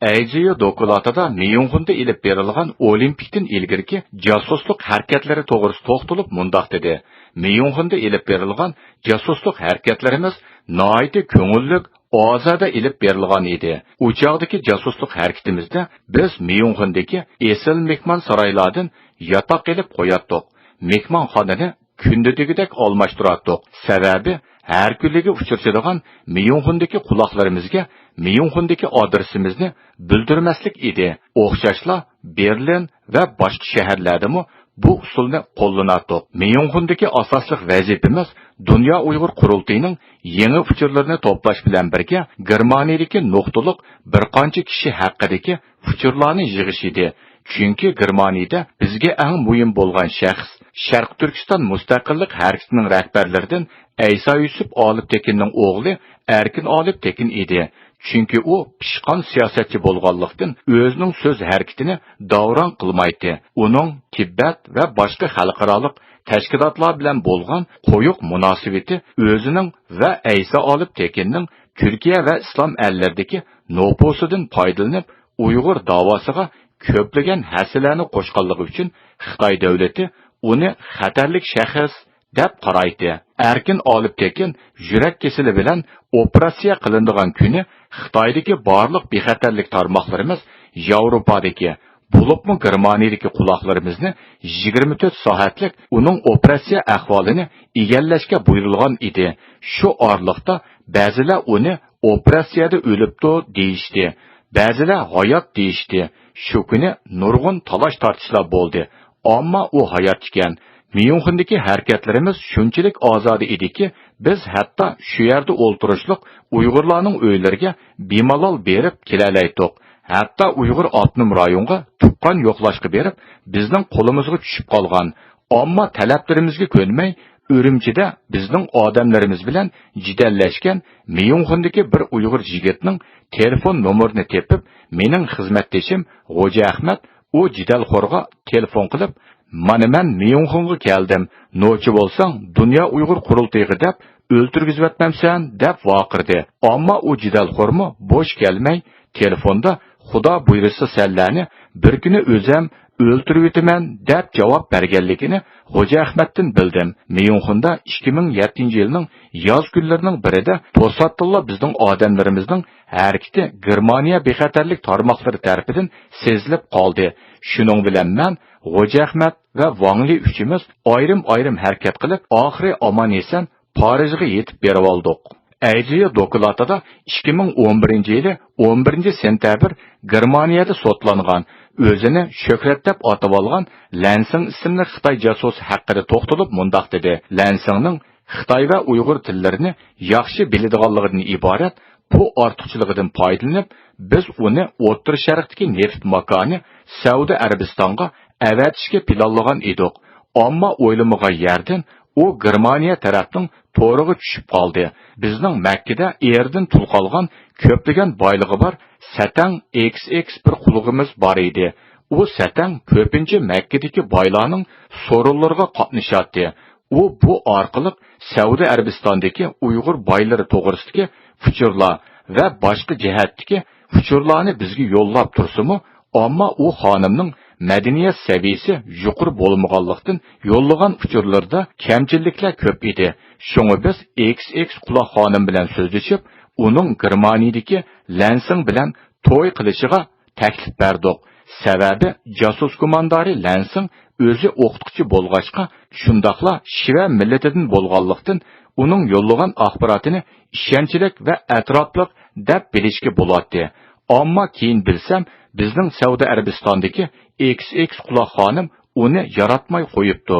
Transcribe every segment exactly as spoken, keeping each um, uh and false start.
ئەيجىيو دوكلاتىدا ميۇنخېندا ئېلىپ بېرىلغان ئولىمپىكتىن ئىلگىرىكى جاسۇسلۇق ھەرىكەتلىرى توغرىسىدا توختىلىپ مۇنداق دېدى: ميۇنخېندا ئېلىپ بېرىلغان جاسۇسلۇق ھەرىكەتلىرىمىز ناھايىتى كۆڭۈللۈك، ئازادە ئېلىپ بېرىلغان ئىدى. ئۇ چاغدىكى جاسۇسلۇق ھەرىكىتىمىزدە بىز ميۇنخېندىكى ئېسىل مېھمانسارايلاردىن ياتاق ئېلىپ قوياتتۇق. مېھمانخانىنى كۈندە دېگۈدەك ئالماشتۇراتتۇق. سەۋەبى، ھەر كۈنلۈكى ئۇچرىشىدىغان ميۇنخېندىكى قۇلاقلىرىمىزگە ميۇنخېندىكى ئادرېسىمىزنى بىلدۈرمەسلىك ئىدى. ئوخشاشلا بېرلىن ۋە باشقا شەھەرلەردىمۇ بۇ ئۇسۇلنى قوللىناتتۇق. ميۇنخېندىكى ئاساسلىق ۋەزىپىمىز دۇنيا ئۇيغۇر قۇرۇلتىيىنىڭ يېڭى ئۇچۇرلىرىنى توپلاش بىلەن بىرگە، گېرمانىيىدىكى نۇقتىلىق بىر قانچە كىشى ھەققىدىكى ئۇچۇرلارنى يىغىش ئىدى. چۈنكى گېرمانىيىدە بىزگە ئەڭ مۇھىم بولغان شەخس شەرقىي تۈركىستان مۇستەقىللىق ھەرىكىتىنىڭ رەھبەرلىرىدىن ئەيسا يۈسۈپ ئالىپ تېكىننىڭ ئوغلى ئەركىن ئالىپ تېكىن ئىدى. چۈنكى ئۇ پىشقان سىياسەتچى بولغانلىقتىن، ئۆزىنىڭ سۆز ھەرىكىتىنى داۋراڭ قىلمايتتى. ئۇنىڭ تىبەت ۋە باشقا خەلقئارالىق تەشكىلاتلار بىلەن بولغان قويۇق مۇناسىۋىتى ئۆزىنىڭ ۋە ئەيسا ئالىپ تېكىننىڭ تۈركىيە ۋە ئىسلام ئەللىرىدىكى نوپۇسىدىن پايدىلىنىپ، ئۇيغۇر داۋاسىغا كۆپلىگەن ھەسسىلەرنى قوشقانلىقى ئۈچۈن خىتاي دۆلىتى ئۇنى خەتەرلىك شەخس دەپ قارايتتى. ئەركىن ئالىپ تېكىن يۈرەك كېسىلى بىلەن ئوپېراتسىيە قىلىنىدىغان كۈنى خىتايدىكى بارلىق بىخەتەرلىك تارماقلىرىمىز ياۋروپادىكى، بولۇپمۇ گېرمانىيىدىكى قۇلاقلىرىمىزنى يىگىرمە تۆت سائەتلىك ئۇنىڭ ئوپېراتسىيە ئەھۋالىنى ئىگىلەشكە بۇيرۇلغان ئىدى. شۇ ئارىلىقتا بەزىلەر ئۇنى ئوپېراتسىيەدە ئۆلۈپتۇ دېيىشتى، بەزىلەر ھايات دېيىشتى. شۇ كۈنى نۇرغۇن تالاش-تارتىشلار بولدى. ئەمما ئۇ ھايات ئىكەن. ميۇنخېندىكى ھەرىكەتلىرىمىز شۇنچىلىك ئازادە ئىدىكى، بىز ھەتتا شۇ يەردە ئولتۇرۇشلۇق ئۇيغۇرلارنىڭ ئۆيلىرىگە بىمالال بېرىپ كېلەلەيتتۇق. ھەتتا ئۇيغۇر ئاپتونوم رايونغا تۇغقان يوقلاشقا بېرىپ، بىزنىڭ قولىمىزغا چۈشۈپ قالغان، ئەمما تەلەپلىرىمىزگە كۆنمەي، ئۈرۈمچىدە بىزنىڭ ئادەملىرىمىز بىلەن جېدەللەشكەن ميۇنخېندىكى بىر ئۇيغۇر يىگىتنىڭ تېلېفون نومۇرىنى تېپىپ، مېنىڭ خىزمەتدىشىم غوجا ئەخمەت ئۇ جېدەلخورغا تېلېفون قىلىپ، «مانا مەن ميۇنخېنغا كەلدىم، نوچى بولساڭ دۇنيا ئۇيغۇر قۇرۇلتىيىغا دەپ ئۆلتۈرگۈزۈۋەتمەمسەن؟» دەپ ۋارقىرىدى. ئەمما ئۇ جېدەلخورمۇ بوش كەلمەي، تېلېفوندا «خۇدا بۇيرۇسا سەنلەرنى بىر كۈنى ئۆزەم ئۆلتۈرۈۋېتىمەن» دەپ جاۋاب بەرگەنلىكىنى غوجا ئەخمەتتىن بىلدىم. ميۇنخېندا ئىككى مىڭ يەتتىنچى يىلنىڭ ياز كۈنلىرىنىڭ بىرىدە توساتتىنلا بىزنىڭ ئادەملىرىمىزنىڭ ھەرىكىتى گېرمانىيە بىخەتەرلىك تارماقلىرى تەرىپىدىن سېزىلىپ قالدى. شۇنىڭ بىلەن مەن غوجا ئەخمەت ۋە ۋاڭ لى ئۈچىمىز ئايرىم-ئايرىم ھەرىكەت قىلىپ، ئاخىرى ئامان-ئېسەن پارىژغا يېتىپ بېرىۋالدۇق. ئەيجىيە دوكلاتىدا ئىككى مىڭ ئون بىرىنچى يىلى ئون بىرىنچى سېنتەبىر گېرمانىيەدە سوتلانغان، ئۆزىنى شۆھرەت دەپ ئاتىۋالغان لەنسىڭ ئىسىملىك خىتاي جاسۇسى ھەققىدە توختىلىپ مۇنداق دېدى: لەنسىڭنىڭ خىتاي ۋە ئۇيغۇر تىللىرىنى ياخشى بىلىدىغانلىقىدىن ئىبارەت بۇ ئارتۇقچىلىقىدىن پايدىلىنىپ، بىز ئۇنى ئوتتۇرا شەرقتىكى نېفىت ماكانى سەئۇدى ئەرەبىستانغا ئەۋەتىشكە پىلانلىغان ئىدۇق. ئەمما ئويلىمىغان يەردىن ئۇ گېرمانىيە تەرەپنىڭ تورىغا چۈشۈپ قالدى. بىزنىڭ مەككىدە ئېرىدىن تۇل قالغان كۆپلىگەن بايلىقى بار سەتەڭ ئېكس ئېكس بىر قۇلىقىمىز بار ئىدى. ئۇ سەتەڭ كۆپىنچە مەككىدىكى بايلارنىڭ سورۇنلىرىغا قاتنىشاتتى. ئۇ بۇ ئارقىلىق سەئۇدى ئەرەبىستاندىكى ئۇيغۇر بايلىرى توغرىسىدىكى ئۇچۇرلار ۋە باشقا جەھەتتىكى ئۇچۇرلارنى بىزگە يوللاپ تۇرسىمۇ، ئەمما ئۇ خانىمنىڭ مەدەنىيەت سەۋىيىسى يۇقىرى بولمىغانلىقتىن، يوللىغان ئۇچۇرلىرىدا كەمچىلىكلەر كۆپ ئىدى. شۇڭا بىز ئېكس ئېكس قۇلاق خانىم بىلەن سۆزلىشىپ، ئۇنىڭ گېرمانىيىدىكى لەنسىڭ بىلەن توي قىلىشىغا تەكلىپ بەردۇق. سەۋەبى، جاسۇس گۇماندارى لەنسىڭ ئۆزى ئوقۇتقۇچى بولغاچقا، شۇنداقلا شىۋە مىللىتىدىن بولغانلىقتىن، ئۇنىڭ يوللىغان ئاخباراتىنى ئىشەنچلىك ۋە ئەتراپلىق دەپ بىلىشكە بولاتتى. ئەمما كېيىن بىلسەم، بىزنىڭ سەئۇدى ئەرەبىستاندىكى ئېكس ئېكس قۇلاق خانىم ئۇنى ياراتماي قويۇپتۇ.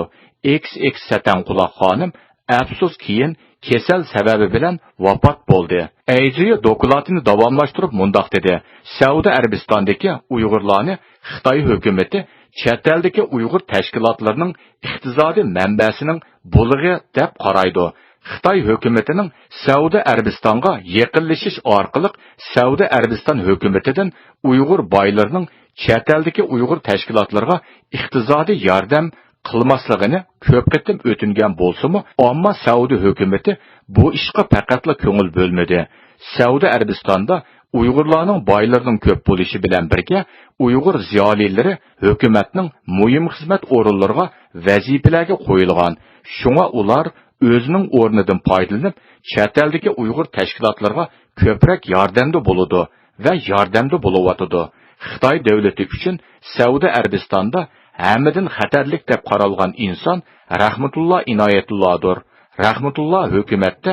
ئېكس ئېكس سەتەڭ قۇلاق خانىم ئەپسۇس، كېيىن كېسەل سەۋەبى بىلەن ۋاپات بولدى. ئەيجىيە دوكلاتىنى داۋاملاشتۇرۇپ مۇنداق دېدى: سەئۇدى ئەرەبىستاندىكى ئۇيغۇرلارنى خىتاي ھۆكۈمىتى چەت ئەلدىكى ئۇيغۇر تەشكىلاتلىرىنىڭ ئىقتىسادىي مەنبەسىنىڭ بۇلىغى دەپ قارايدۇ. خىتاي ھۆكۈمىتىنىڭ سەئۇدى ئەرەبىستانغا يېقىنلىشىش ئارقىلىق سەئۇدى ئەرەبىستان ھۆكۈمىتىدىن ئۇيغۇر بايلىرىنىڭ چەت ئەلدىكى ئۇيغۇر تەشكىلاتلىرىغا ئىقتىسادىي ياردەم قىلماسلىقىنى كۆپ قېتىم ئۆتۈنگەن بولسىمۇ، ئەمما سەئۇدى ھۆكۈمىتى بۇ ئىشقا پەقەتلا كۆڭۈل بۆلمىدى. سەئۇدى ئەرەبىستاندا ئۇيغۇرلارنىڭ بايلىرىنىڭ كۆپ بولۇشى بىلەن بىرگە، ئۇيغۇر زىيالىيلىرى ھۆكۈمەتنىڭ مۇھىم خىزمەت ئورۇنلىرىغا، ۋەزىپىلەرگە قويۇلغان. شۇڭا ئۇلار ئۆزىنىڭ ئورنىدىن پايدىلىنىپ، چەت ئەلدىكى ئۇيغۇر تەشكىلاتلىرىغا كۆپرەك ياردەمدە بولىدۇ ۋە ياردەمدە بولۇۋاتىدۇ. خىتاي دۆلىتى ئۈچۈن سەئۇدى ئەرەبىستاندا ھەممىدىن خەتەرلىك دەپ قارالغان ئىنسان رەھمەتۇللا ئىنايەتۇللادۇر. رەھمەتۇللا ھۆكۈمەتتە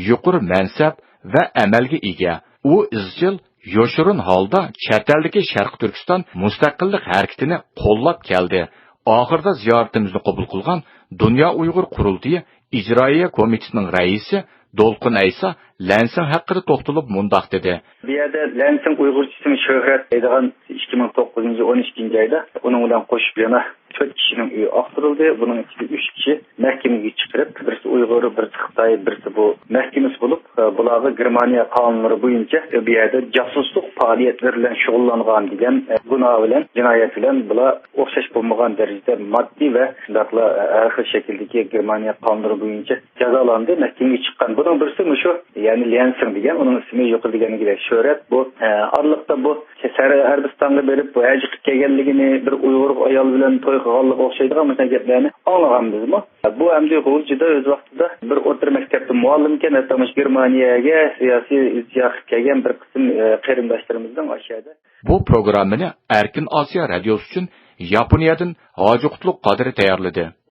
يۇقىرى مەنسەپ ۋە ئەمەلگە ئىگە. ئۇ ئىزچىل يوشۇرۇن ھالدا چەت ئەلدىكى شەرقىي تۈركىستان مۇستەقىللىق ھەرىكىتىنى قوللاپ كەلدى. ئاخىرىدا زىيارىتىمىزنى قوبۇل قىلغان دۇنيا ئۇيغۇر قۇرۇلتىيى ئىجرائىيە كومىتېتىنىڭ رەئىسى دولقۇن ئەيسا لەنسىڭ ھەققىدە توختىلىپ مۇنداق دېدى. بۇ يەردە لەنسىڭ ئۇيغۇرچىسىمۇ شۆھرەت دەيدىغان ئىككى مىڭ توققۇزىنچى يىل ئون ئىككىنچى ئايدا ئۇنىڭ بىلەن قوشۇپ يەنە تۆت كىشىنىڭ ئۆيى ئاختۇرۇلدى. بۇنىڭ ئىچىدە ئۈچ كىشى مەھكىمىگە چىقىرىپ، بىرسى ئۇيغۇر، بىرسى خىتاي، بىرسى بۇ مەھكىمىسى بولۇپ، ئە، بۇلارغا گېرمانىيە قانۇنلىرى بويىچە بۇ يەردە جاسۇسلۇق پائالىيەتلىرى بىلەن شۇغۇللانغان دېگەن، ئە، گۇناھ بىلەن، جىنايەت بىلەن بۇلار ئوخشاش بولمىغان دەرىجىدە ماددىي ۋە شۇنداقلا، ئە، ھەر خىل شەكىلدىكى گېرمانىيە قانۇنلىرى بويىچە جازالاندى، مەھكىمىگە چىققان. بۇنىڭ بىرسى مۇشۇ، يەنى ليەنسىڭ دېگەن، ئۇنىڭ ئىسمى يۇقىرىدا دېگەنگىدەك شۆھرەت. بۇ، ئە، ئارىلىقتا بۇ شەرقىي ئەرەبىستانغا بېرىپ ھەج قىلىپ كەلگەنلىكىنى، بىر ئۇيغۇر ئايال بىلەن توي قىلغانلىقى ئوخشايدىغان مۇشۇنداق گەپلەرنى ئاڭلىغانمىزمۇ؟ بۇ ئەمدى غۇلجىدا ئۆز ۋاقتىدا بىر ئوتتۇرا مەكتەپتە مۇئەللىمكەن، ھەتتا مۇشۇ گېرمانىيەگە سىياسىي ئىلتىجا قىلىپ كەلگەن بىر قىسىم، ئە، قېرىنداشلىرىمىزنىڭ ئاشۇ يەردە. بۇ پروگراممىنى ئەركىن ئاسىيا رادىيوسى ئۈچۈن ياپونىيەدىن ھاجى قۇتلۇق قادىر تەييارلىدى.